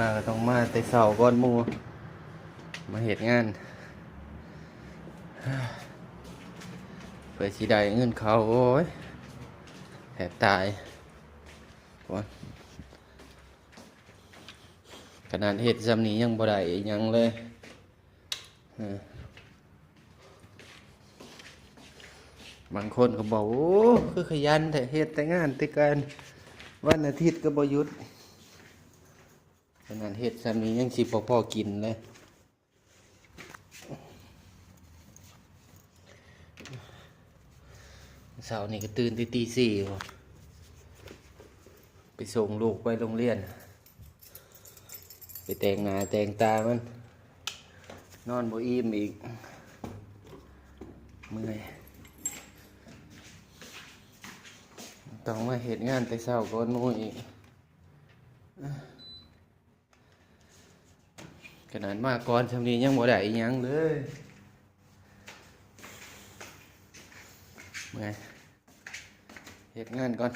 ມາກໍຕ້ອງມາແຕ່ເຊົ້າກ່ອນໝູ່ ມາເຮັດງານ ເພື່ອຊິໄດ້ເງິນເຂົ້າ. ໂອ້ຍ ແທບຕາຍ. ໂອ້ຍ ຂະໜາດເຮັດຊ່ຳນີ້ຍັງບໍ່ໄດ້ອີ່ຫຍັງເລີຍ. ເອີ ບາງຄົນກໍບອກ ໂອ້ ຄືຂະຫຍັນແທ້ ເຮັດແຕ່ງານແຕ່ການ ວັນອາທິດກໍບໍ່ຢຸດ. ຂະໜາດເຮັດຊ່ຳນີ້ຍັງຊິບໍ່ພໍກິນເລີຍ. ເຊົ້ານີ້ກໍຕື່ນແຕ່ຕີສີ່ພຸ້ນ ໄປສົ່ງລູກໄປໂຮງຮຽນ ໄປແຕ່ງໜ້າແຕ່ງຕາມັນ ນອນບໍ່ອີ່ມອີກ ເມື່ອຍ ຕ້ອງມາເຮັດງານແຕ່ເຊົ້າກ່ອນໝູ່ອີກ. ຂະໜາດມາກ່ອນຊ່ຳນີ້ຍັງບໍ່ໄດ້ອີ່ຫຍັງເລີຍ. ເມື່ອຍ ເຮັດງານກ່ອນ.